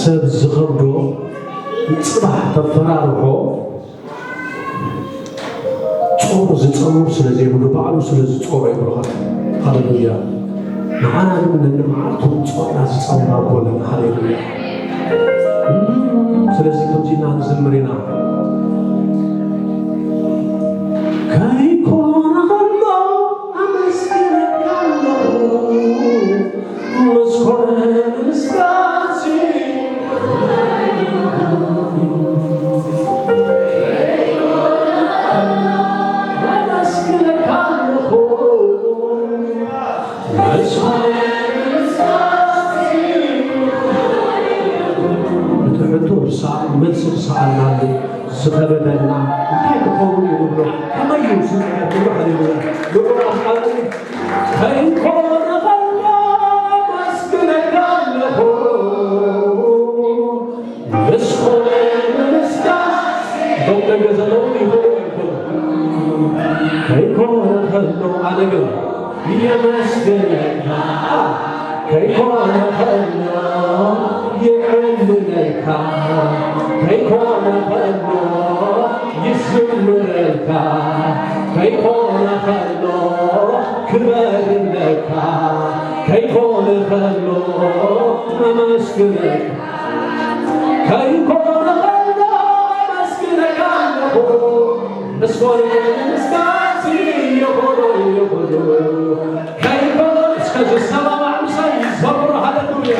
ሰብ ዝኸብዶ ፅባሕ ተፈራርሖ ጾር ዝፀውር ስለ ዘይብሉ ባዕሉ ስለ ዝጾሮ ይብልኻ። ሃሌሉያ። ንዓና ግን ነንመዓልቱ ጾርና ዝፀውር ኣቦ ኣለና። ሃሌሉያ። ስለዚ ከምዚ ኢልና ንዝምር ኢና። ከይኮነ ከሎ። ዝኸበደና እንታይ ክኸውን እዩ ንብሎ፣ ከመይ እዩ ስምዒት ንብሎ። ሃሌሉያ፣ ልዑል ኣፍቃሪ። ከይኮነ ከሎ መስግነካ ኣለኹ፣ ምስ ኮነ ንምስጋን። እቶም ደገ ዘለዉ ይኽእሉ ኣይኮኑ። ከይኮነ ከሎ ኣነ ግን የመስግነካ፣ ከይኮነ ከሎ ይዕልለካ፣ ከይኮነ ከሎ ይዝምረልካ፣ ከይኮነ ከሎ ክበርለካ፣ ከይኮነ ከሎ ኣመስግነካ። ከይኮነ ከሎ ኣመስግነካ ኣለኹ፣ ምስ ኮነ ንምስጋን ይኹኑ ይኹኑ። ከይኮነ እስከ ዝሰማማዕ ምሳይ ይዘምሩ። ሃሌሉያ።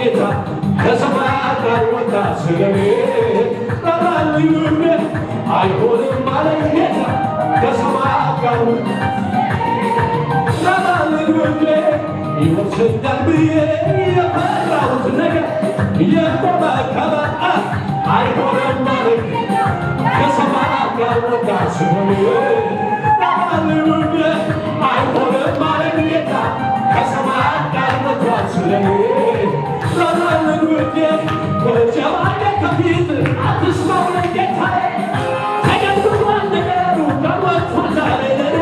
ጌታ ከሰማያት ጋር ወጣ ስለኔ ራራልኝ ውዴ አይሆንም አለኝ ጌታ ከሰማያት ጋር ወጣ ራራልኝ ውዴ ይወስዳል ብዬ የፈራሁት ነገር የቆመ ከበረ አይሆንም አለኝ ከሰማያት ጋር ወጣ ስለኔ ራራልኝ ውዴ አይሆንም አለኝ ጌታ ከሰማያት ጋር ወጥቷል ስለኔ ራራልኝ ውዴ ወጀባለ ከፊት አትስማው ለጌታዬ ተገድቧል ነገሩ ጋር ወጥቷል ዛሬ ለኔ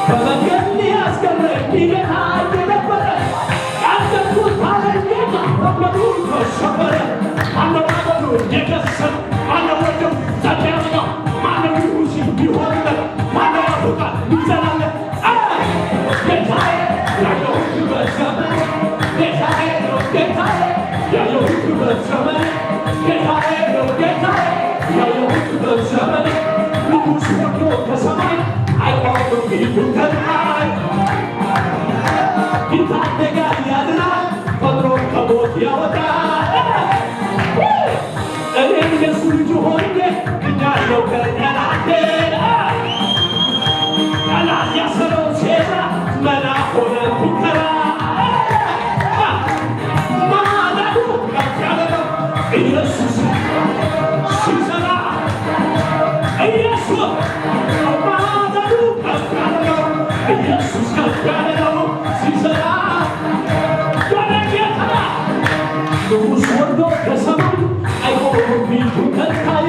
ከመንገድ ሊያስቀረኝ ጌታ እየነበረ ያልገቡት አለኝ ጌታ ወጥመዱ ተሰበረ። ማነው ማዕበሉን የገሰጸ? ማነው ወጀብ ጸጥ ያደረገው? ማነው ይሁን ሲል ቢሆንለት? ማነው ያፉቃል ይዘላለት? ጌታዬ ያየሁት በዘመኔ ጌታዬ ነው ጌታዬ ያየሁት በዘመኔ ጌታዬ ነው ጌታዬ ያየሁት በዘመኔ ንጉሥ ወርዶ ከሰማይ አይቆምም ፊቱ ከላይ ይታደጋል ያድናል ፈጥሮ ከሞት ያወጣል እኔም የሱ ልጅ ሆኜ ድኛለሁ ከጠላቴ ጠላት ያሰረው ሴራ መና ሆነ ሙከራ ማዳኑ ከፍ ያለ ነው ኢየሱስ ሲሰራ ኢየሱስ ማዳኑ ከፍ ያለ ነው ኢየሱስ ከፍ ያለ ነው ሲሰራ ወደ ጌታ ንጉሥ ወርዶ ከሰማይ አይቆምም ፊቱ ከልካይ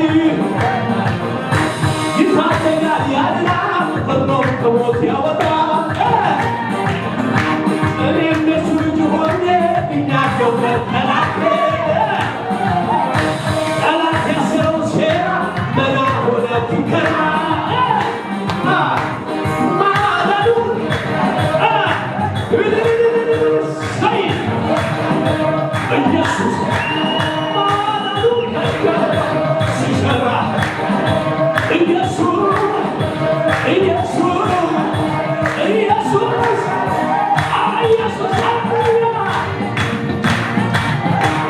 ይታደጋል ያድናል ፈጥኖ ከሞት ያወጣል እኔም የሱ ልጅ ሆኜ ድኛለሁ ከጠላቴ ጠላት ያሰረው ሴራ መና ሆነ ፉከራ ማዳኑ ሰይ ኢየሱስ ማዳኑ ሲሰራ ኢየሱስ ኢየሱስ ኢየሱስ ኢየሱስ ሃሌሉያ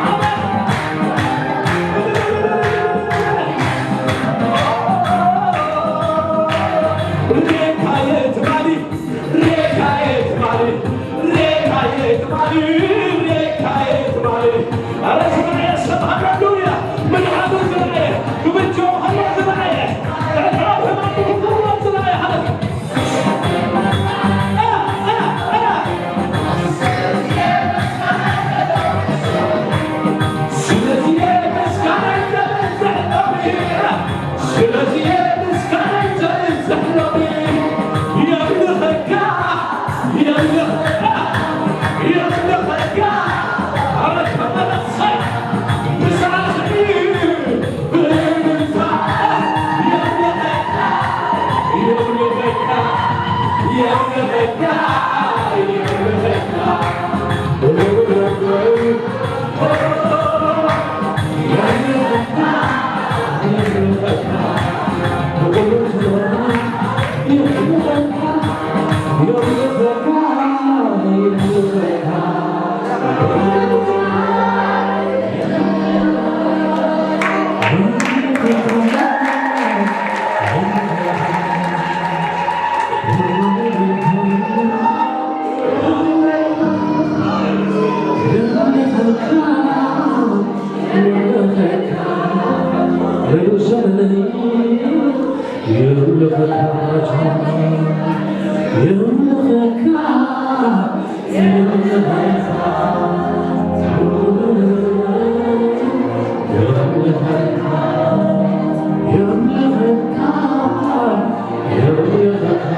አሜን። ሬካየት ማሊ ሬካየት ማሊ ሬካየት ማሊ ሬካየት ማሊ ኧረ ዝርአየ ሰብ ሃሌሉያ ምድሓኑ ዝርአየ ግብጆ ሃሎ ዝርአየ ዕጥራፍ ዝርአየ ሃለ ስለዚህ ምስጋና ስለዚህ ምስጋና ዘብዝሕ የምልኸካ የምልኸካ የምልኸካ ኧረ ተመለሰ ብሳት ብልታ የምልኸካ የምልኸካ የምልኸካ የምልኸካ